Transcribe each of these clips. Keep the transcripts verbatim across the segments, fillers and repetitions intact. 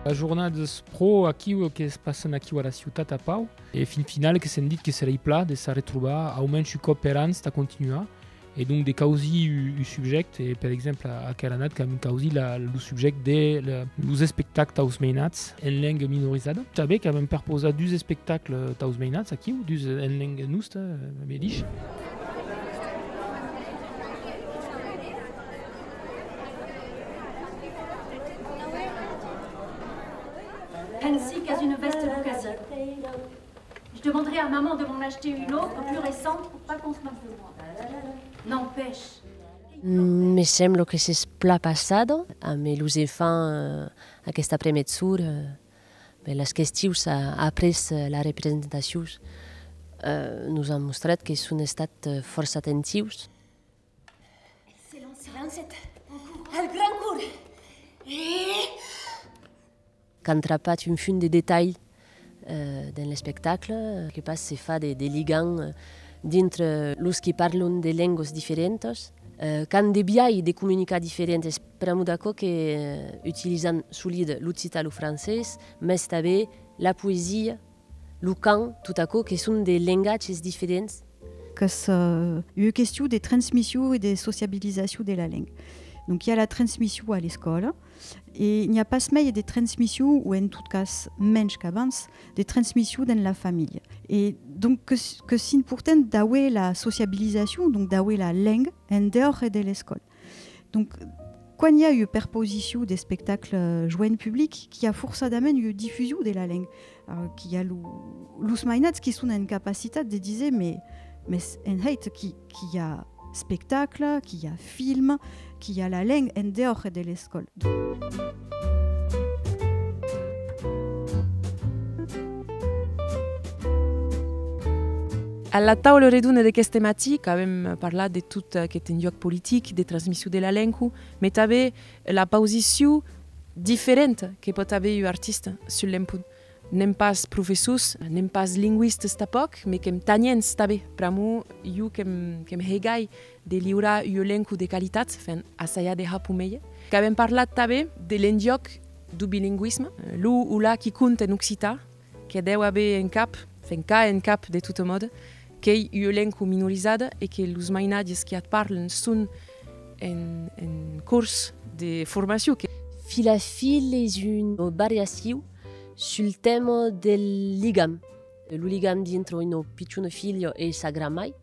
Las jornadas pro aquiu que se passan aquiu a la ciutat a Pau, e fin final que s'èm dit que serei plan de s'arretrobar au mensh un còp per an tà continuar, e donc de causir un, un subjècte, e per exemple a, aquera annada qu'avem causit la, lo subjècte de la, los espectacles taus mainats en lenga minorizada. Tanben qu'avem perpausat dus espectacles taus mainats aquiu, dus en lenga nosta, medish. Pensi qu'es una vèsta d'ocasiu. Je demanderai à maman de m'en acheter une autre, plus récente, pour pas qu'on se moque de moi. N'empêche. Mm, me sembla que s'es plan passada, amb los enfants, eh, aquesta après-miègjorn, eh, ben, las questius a-, après, eh, la representacion, eh, nos an mostrat que son estats, eh, fòrça atentius. Se lancèt, se lancèt al grand cor. E qu'an trapat un fum de detalh, eh, dens l'espectacle, que pas se fa de, de ligam, eh, dintre los qui parlan de lengas diferentas, eh, qu'an de biais de comunicar diferents. Es pr'amor d'aquò que, eh, utilizan solide l'occitan, lo francés, mès tanben la poesia, lo cant, tot aquò que son de lengatges diferents. Qu'es, eh, ua question de transmission e de sociabilizacion de la lenga. Donc, i a la transmission a l'escòla, e n'i a pas mei de transmission, o en tot cas mensh qu'abans, de transmission dens la familha. E donc, que, qu'es important d'aver la sociabilizacion, donc d'aver la lenga en dehòra de l'escòla. Donc, quan i a ua perpausicion d'espectacle, eh, joen public, qu'i a forçadament ua difusion de la lenga. Eh, qu'i a lo, los mainats qui son en capacitat de díser, mès, mès en hèit, qu'i, qu'i a espectacle, qu'i a film, qu'i a la lenga en dehòra de l'escòla. A la taula redonda d'aqueste matin, qu'avem parlat de tot, eh, aqueth enjòc politic, de transmission de la lenga, mès tanben la posicion diferenta que pòt aver un artista sul lempon. N'èm pas professors, n'èm pas lingüistas tanpòc, mès qu'èm tanhents tanben, pr'amor jo que'm, que'm hegai de liurar ua lenga de qualitat, enfin, assajar de har pro mei. Qu'avem parlat tanben de l'enjòc deu bilingüisme, lo o la qui conta en occitan, que deu aver en cap, enfin, qu'a en cap de tota mòda, qu'ei ua lenga minorizada e que los mainatges qui at parlan son en, en cors de formacion. Que Filafil es una variacion sul tèma del ligam. Lo ligam dintre una pichona filha e sa grand-mair,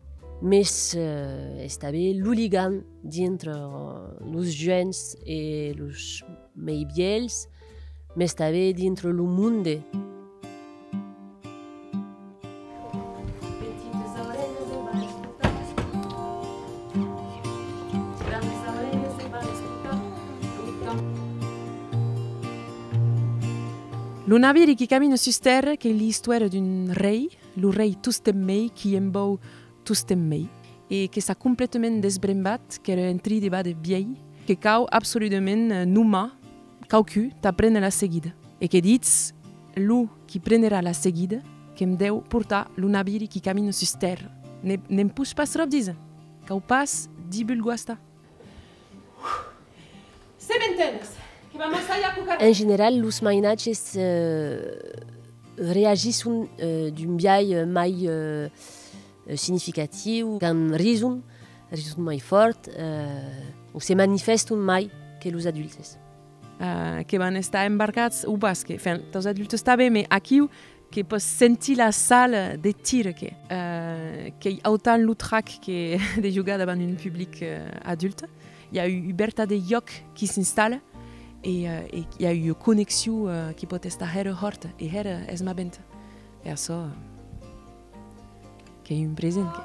mès, eh, es tanben lo ligam dintre, eh, los joens e los mei vièlhs, mès tanben dintre lo monde. Lo naviri qui camina sus tèrra qu'ei l'istòria d'un rei, lo rei tostemps mei, qui en vòu tostemps mei, e que s'a completament desbrembat, qu'èra en trin de vàder vielh, que cau absoludament, eh, nomar quauqu'un tà préner la seguida. E que ditz, lo qui prenerà la seguida, que'm deu portar lo naviri qui camina sus tèrra. Ne, ne'n poish pas tròp díser. Cau pas divulgar ça. Se m'entenes, que vam assajar quauquarren. En general, los mainatges, eh, reagisson, eh, d'un biais, eh, mai, eh, eh, significatiu, quand rison, rison mai fòrt, eh, o se manifèston mai que los adultes. Eh, que van estar embarcats o pas, que, enfin, taus adultes tanben, mès aquiu que pòs sentir la sala de tir, que, eh, qu'ei autant lo trac que de jogar davant un public, eh, adulte. I a u-, un vertadèr jòc qui s'installa e, eh, e i a ua connexion, eh, qui pòt estar hèra hòrta e hèra esmaventa. E açò, eh, qu'ei un present, que.